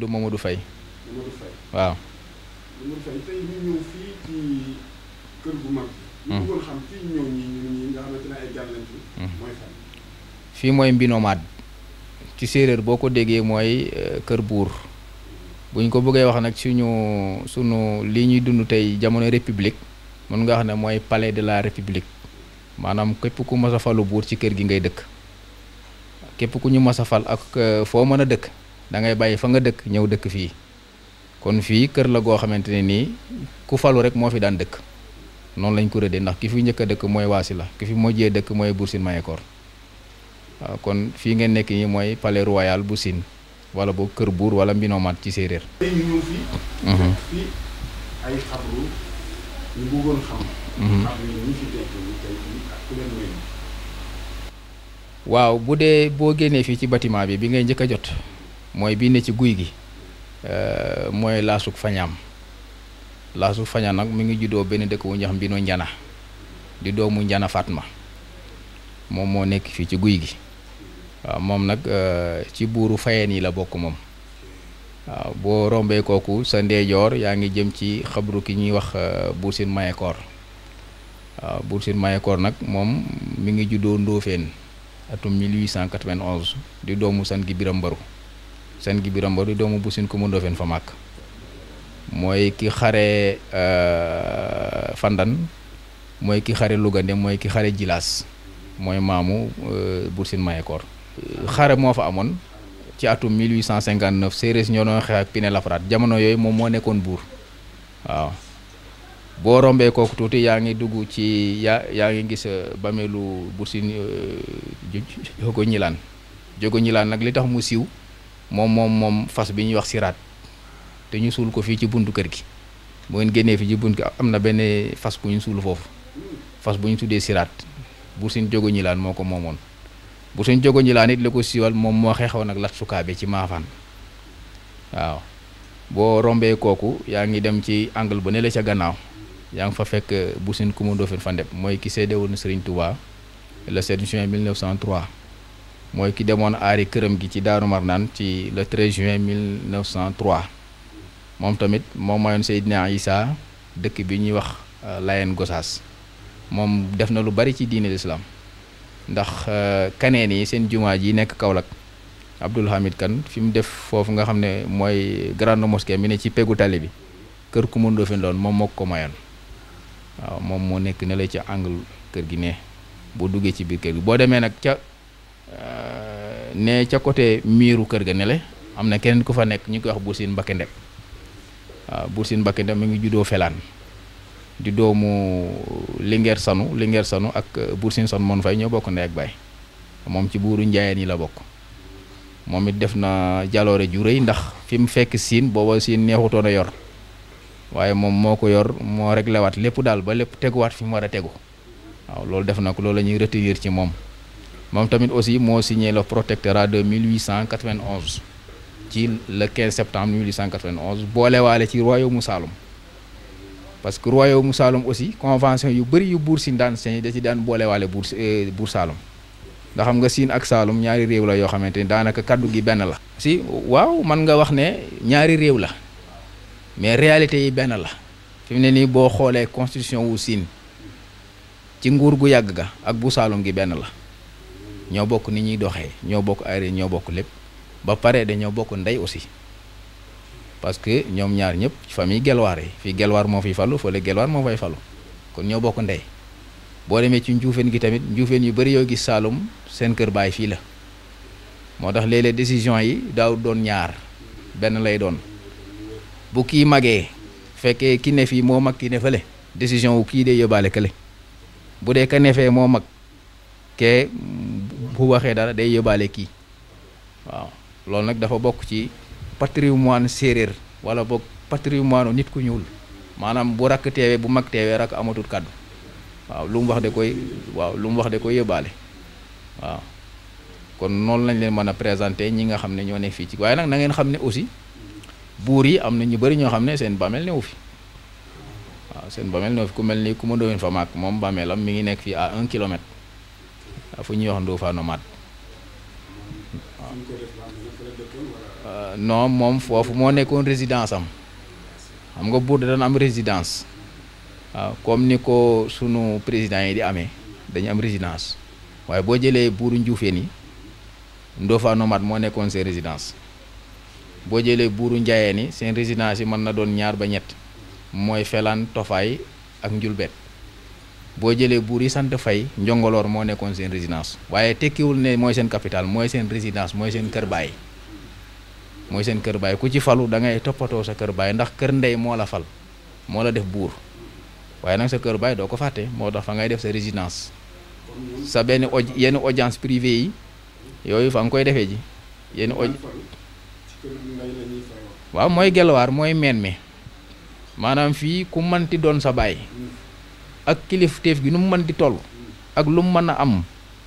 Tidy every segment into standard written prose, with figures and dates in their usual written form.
Mamadou Faye. waaw. Mamadou Faye tey ñu ñëw fii ci kër gu mag. ñu bëggoon xam fii ñëw ñi nga xamante ne ay gan lañ fi. mooy fan. fii mooy Mbinomaat ci séeréer boo ko déggee mooy kër buur buñ ko bëggee wax nag sunu lii ñuy dund tey jamono république mën nga wax ne mooy palais de la république maanaam képp ku mas a falu buur ci kër gi ngay dëkk képp ku ñu mas a fal ak foo mën a dëkk da ngay bàyyi fa nga dëkk ñëw dëkk fii kon fii kër la goo xamante ne nii ku falu rek moo fi daan dëkk noonu lañ ko rëddee ndax ki fi njëkk a dëkk mooy Wasila ki fi mujjee dëkk mooy Buur Sine Mayakor waaw kon fii ngeen nekk nii mooy palais royal bu Sine wala boog kër buur wala Mbinomaat ci séeréer. tey ñu ñëw fii. fii ay xabru ñu bëggoon xam. xabru yi ñu fi tey ak ku leen mel. waaw bu dee boo génnee fii ci bâtiment bi ngay njëkk a jot mooy bii ne ci guy gi mooy laasuk fañaam laasuk fañaam nag mi ngi juddoo benn dëkk wu ñuy wax Mbino Njana di doomu Njana Fatma moom moo nekk fii ci guy gi waaw moom nag ci buuru Fayeen yi la bokk moom waaw boo rombee kooku sa ndeejoor yaa ngi jëm ci xabru ki ñuy wax Buur Sine Mayakor waaw Buur Sine Mayakor nag moom mi ngi juddoo Ndofeen atum 1891 di doomu San gi Biram Mbaru San gi Biram Mbaru di doomu Buur Sine Kumba Ndofeen fa màkk mooy ki xare Fandan mooy ki xare Lugande mooy ki xare Jilaas mooy maamu Buur Sine Mayakor xare moo fa amoon ci atum 1859 séeréer ñoo doon xeex ak Pinet-Laprade jamono yooyu moom moo nekkoon buur waaw boo rombee kooku tuuti yaa ngi dugg ci yaa ngi gis bameelu Buur Sine Jogo Ñilaan nag li tax mu siiw moom fas bi ñuy wax siraat te ñu suul ko fii ci buntu kër gi bu ngeen génnee fii ci buntu am na benn fas bu ñu suul foofu fas bu ñu tuddee siraat Buur Sine Jogo Ñilaan moo ko moomoon Buur Sine Jogo Ñilaan it la ko siiwal moom moo xeexoon ak Lat Sukaabe ci Maafaan waaw boo rombee kooku yaa ngi dem ci angle ba ne la ca gannaaw yaa ngi fa fekk Buur Sine Kumba Ndofeen fa ndeb mooy ki seede woon Serigne Touba le 7 juin 1903 mooy ki demoon aari këram gi ci Daaru Marnaan ci le 13 juin 1903 moom tamit moom mayoon Seydina Isa dëkk bi ñuy wax Layeen Gosaas moom def na lu bari ci diine l'islam ndax kaneen yi seen jumaa ji nekk Kaolack Abdoul Hamid Kane fi mu def foofu nga xam ne mooy grande mosquée mi ne ci peggu tali bi kër Kumba Ndofeen loon moom moo ko mayoon waaw moom moo nekk ne la ci angle kër gi ne boo duggee ci biir kër gi boo demee nag ca côté miiru kër ga ne le am na keneen ku fa nekk ñu koy wax Buur Sine Mbakke Ndeb waaw Buur Sine Mbakke Ndeb mi ngi juddoo Felaan di doomu Linguère Sanu ak Buur Sine Son Mon Fay ñoo bokk ndey ak baay moom ci buuru Njaayeen yi la bokk moom it def na jaloore ju rëy ndax fi mu fekk Siin booba Siin neexutoon a yor waaye moom moo ko yor moo réglé waat lépp daal ba lépp teguwaat fi mu war a tegu waaw loolu def na ko loolu la ñuy retenir ci moom tamit aussi moo signé le protectorat de 1891 ci le 15 septembre 1891 boolewaale ci royaume Saloum parce que royaume Saloum aussi convention yu bëri yu Buur Sine daan signé da ci daan boolewaale buur Saloum ndax xam nga Siin ak Saalum ñaari réew la yoo xamante ni daanaka kaddu gi benn la. si waaw man nga wax ne ñaari réew la mais réalité yi benn la fi mu ne nii boo xoolee constitution wu Siin ci nguur gu yàgg ga ak bu Saalum gi benn la ñoo bokk ni ñuy doxee ñoo bokk ay ñoo bokk lépp ba pare dañoo bokk ndey aussi parce que ñoom ñaar ñëpp famille Gelwaar yi fii Gelwaar moo fiy falu fële Gelwaar moo fay falu kon ñoo bokk ndey boo demee ci njuufeen gi tamit njuufeen yu bëri yoo gis Saalum seen kër baay fii la moo tax léeg-léeg décision yi daaw doon ñaar benn lay doon bu kii magee fekkee ki ne fii moo mag ki ne fële décision wu kii day yóbbaale kële bu dee ka ne fee moo mag kee bu waxee dara day yóbbaale kii waaw loolu nag dafa bokk ci patrimoine séeréer wala bokk patrimoine nit ku ñuul maanaam bu rakk teewee bu mag teewee rakk amatul kàddu waaw lu mu wax da koy yóbbaale waaw kon noonu lañ leen mën a présenter ñi nga xam ne ñoo ne fii ci waaye nag na ngeen xam ne aussi buur yi am na ñu bëri ñoo xam ne seen bàmmeel newu fi waaw seen bàmmeel newu fi ku mel ni ku ma doon fa maak moom bàmmeelam mi ngi nekk fii à 1 kilomètre fu ñuy wax Ndofane Maat non moom foofu moo nekkoon résidence am xam nga buur da daan am résidence waaw comme ni ko sunu président yi di amee dañu am résidence waaye boo jëlee buuru Njuufeen yi Ndofane Maat moo nekkoon seen résidence boo jëlee buuru Njaayeen yi seen résidence yi mën na doon ñaar ba ñett mooy Felaan Tofaay ak Njulbet boo jëlee buur yi sant Fay Njongoloor moo nekkoon seen résidence waaye tekkiwul ne mooy seen capitale mooy seen résidence mooy seen kër baay mooy seen kër baay ku ci falu da ngay toppatoo sa kër baay ndax kër ndey moo la fal moo la def buur waaye nag sa kër baay doo ko fàtte moo tax fa ngay def sa résidence sa benn yenn audience privée yi yooyu fa nga koy defee ji yenn waaw mooy Gelwaar mooy meen mi maanaam fii ku mënti doon sa baay ak kilifteef gi nu mu mën di toll ak lu mu mën a am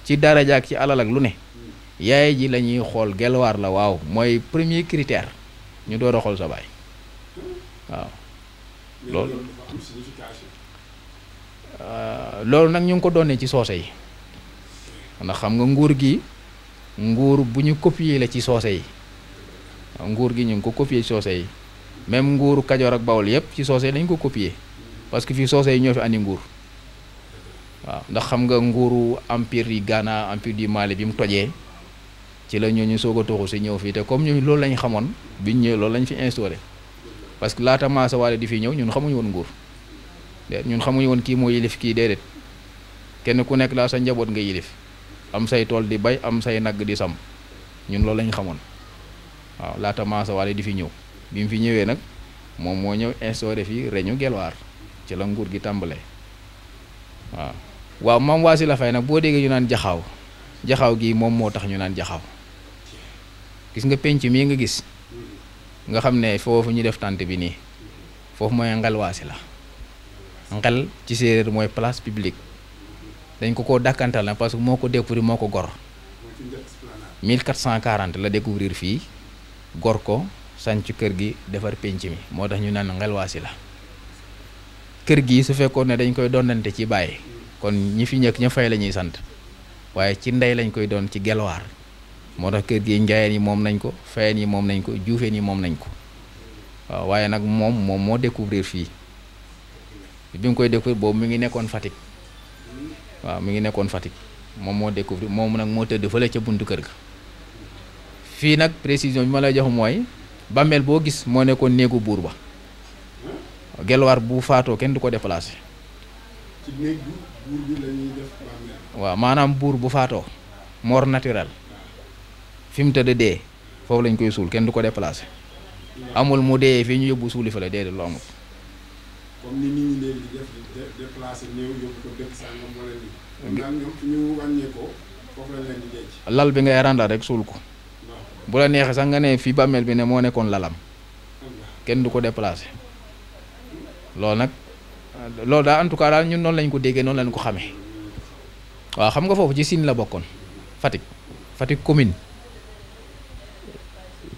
ci daraja ak ci alal ak lu ne yaay ji la ñuy xool Gelwaar la waaw mooy premier critère ñu door a xool sa baay waaw loolu nag ñu ngi ko doonee ci soose yi ndax xam nga nguur gi nguur bu ñu copier la ci soose yi nguur gi ñu ngi ko copier ci soose yi même nguuru Kajoor ak Bawol yëpp ci soose yi lañ ko copier parce que fii soose yi ñoo fi andi nguur waaw ndax xam nga nguuru empire yi Ghana empire du Mali bi mu tojee ci la ñooñu soog a toxu si ñëw fii te comme ñooñu loolu lañ xamoon biñ ñëw loolu lañ fi instauré parce que laata Maasa Waale di fi ñëw ñun xamuñu woon nguur déet ñun xamuñu woon kii moo yilif kii déedéet kenn ku nekk laa sa njaboot nga yilif am say tool di bay am say nagg di sam ñun loolu lañ xamoon waaw laata Maasa Waale di fi ñëw bi mu fi ñëwee nag moom moo ñëw instauré fii reñu Gelwaar ci la nguur gi tàmbalee waaw Maam Waasila Fay nag boo déggee ñu naan jaxaaw gi moom moo tax ñu naan jaxaaw gis nga penc mii nga gis nga xam ne foofu ñu def tànt bi nii foofu mooy Ngel Waasila Ngel ci séeréer mooy place publique dañ ko dàkkantal na parce que moo ko découvrir moo ko gor 1440 la découvrir fii gor ko sanc kër gi defar penc mi moo tax ñu naan Ngel Waasila kër gi su fekkoon ne dañ koy donnante ci bàyyi kon ñi fi ñëkk ña Fay la ñuy sant waaye ci ndey lañ koy doon ci Gelwaar moo tax kër gi Njaayeen yi moom nañ ko Fayeen yi moom nañ ko Juufeen yi moom nañ ko waaw waaye nag moom moo découvrir fii bi nga koy découvrir boobu mi ngi nekkoon Fatick waaw mi ngi nekkoon Fatick moom moo découvrir moom nag moo tëdd fële ca buntu kër ga fii nag précision bi ma lay jox mooy bàmmeel boo gis moo nekkoon néegu buur ba Gelwaar bu faatoo kenn du ko déplacé ci néeg bi buur bi la ñuy def bàmmeel waaw maanaam buur bu faatoo mort naturel fi mu tëdd dee foofu lañ koy suul kenn du ko déplacé amul mu dee fii ñu yóbbu suuli fa la déedéet lu amul comme ni nit ñi leen di def di déplacé néew yóbbu ko dëkk sàngam wala nii daal ñoom fi ñu wàññeekoo foofu lañ leen di denc lal bi ngay randal rek suul ko bu la neexee sax nga ne fii bàmmeel bi ne moo nekkoon lalam kenn du ko déplacé loolu nag loolu daal en tout cas daal ñun noonu lañ ko déggee noonu lañ ko xamee waaw xam nga foofu ci Sine la bokkoon Fatick commune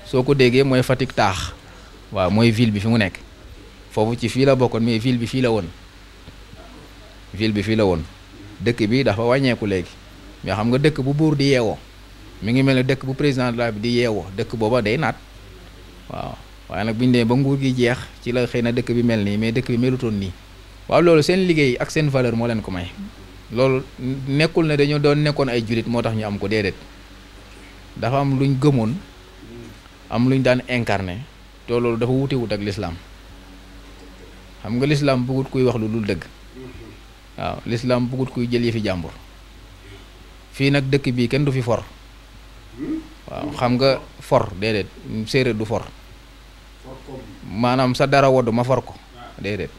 soo ko déggee mooy Fatick taax waaw mooy ville bi fi mu nekk foofu ci fii la bokkoon mais ville bi fii la woon dëkk bi dafa wàññeeku léegi mais xam nga dëkk bu buur di yeewoo mi ngi mel ne dëkk bu président de la bi di yeewoo dëkk booba day naat waaw waaye nag bu ñu demee ba nguur gi jeex ci la xëy na dëkk bi mel nii mais dëkk bi melutoon nii waaw loolu seen liggéey ak seen valeur moo leen ko may loolu nekkul ne dañoo doon nekkoon ay jullit moo tax ñu am ko déedéet dafa am luñ gëmoon am luñ daan incarné te loolu dafa wute wut ak lislaam xam nga lislaam bëggut kuy wax lu dul dëgg waaw lislaam bëggut kuy jël yëfi jàmbur fii nag dëkk bii kenn du fi for waaw xam nga for déedéet séeréer du for maanaam sa dara wodd ma for ko déedéet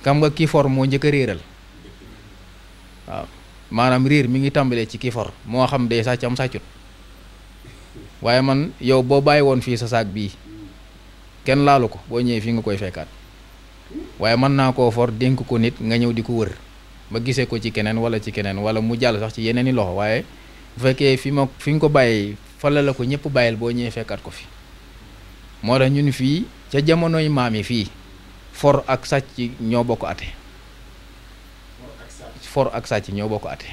xam nga kii for moo njëkk a réeral waaw maanaam réer mi ngi tàmbalee ci kii for moo xam day sàcc am sàccut waaye man yow boo bàyyi woon fii sa saak bii kenn laalu ko boo ñëwee fii nga koy fekkaat waaye mën naa koo for dénk ko nit nga ñëw di ko wër ba gisee ko ci keneen wala mu jàll sax ci yeneen i loxo waaye bu fekkee fi nga ko bàyyi fala la ko ñëpp bàyyil boo ñëwee fekkaat ko fi moo tax ñun fii ca jamonoy maam yi fii for ak sàcc ñoo bokk ate for ak sàcc ñoo bokk ate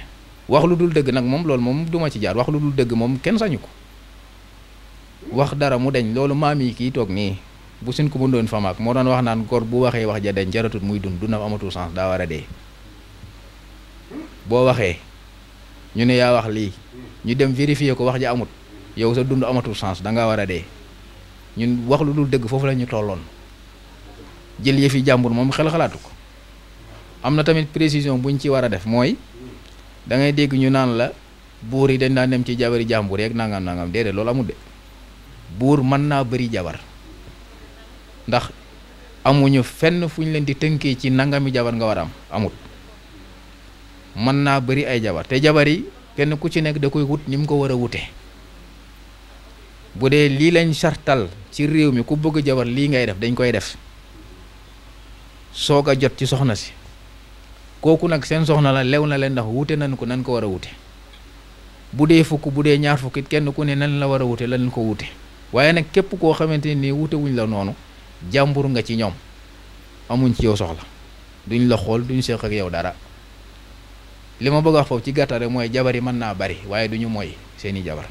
wax lu dul dëgg nag moom loolu moom duma ci jaar wax lu dul dëgg moom kenn sañu ko wax dara mu deñ loolu maam yi kii toog nii bu suñ ko mëndoon famaak moo doon wax naan góor bu waxee wax ja deñ jaratut muy dund na amatul sens daa war a dee boo waxee ñu ne yaa wax lii ñu dem vérifier ko wax ja amut yow sa dund amatul sens da ngaa war a dee ñun wax lu dul dëgg foofu la ñu tolloon jël yëfi jàmbur moom xel xalaatu ko am na tamit précision buñ ci war a def mooy da ngay dégg ñu naan la buur yi dañ daan dem ci jabari jàmbur yeeg nangam nangam déedéet loolu amut de buur mën naa bëri jabar ndax amuñu fenn fu ñu leen di tënkee ci nangami jabar nga war a am amut mën naa bëri ay jabar te jabar yi kenn ku ci nekk da koy wut ni mu ko war a wute bu dee lii lañ sartal ci réew mi ku bëgg jabar lii ngay def dañ koy def soog a jot ci soxna si kooku nag seen soxna la lew na leen ndax wute nañ ko nan ko war a wute bu dee fukk bu dee ñaar fukk it kenn ku ne nan la war a wute lan ko wute waaye nag képp koo xamante ni wute wuñ la noonu jàmbur nga ci ñoom amuñ ci yow soxla duñ la xool duñ seq ak yow dara li ma bëgg a wax foofu ci gàttal rek mooy jabar yi mën naa bari waaye duñu mooy seeni jabar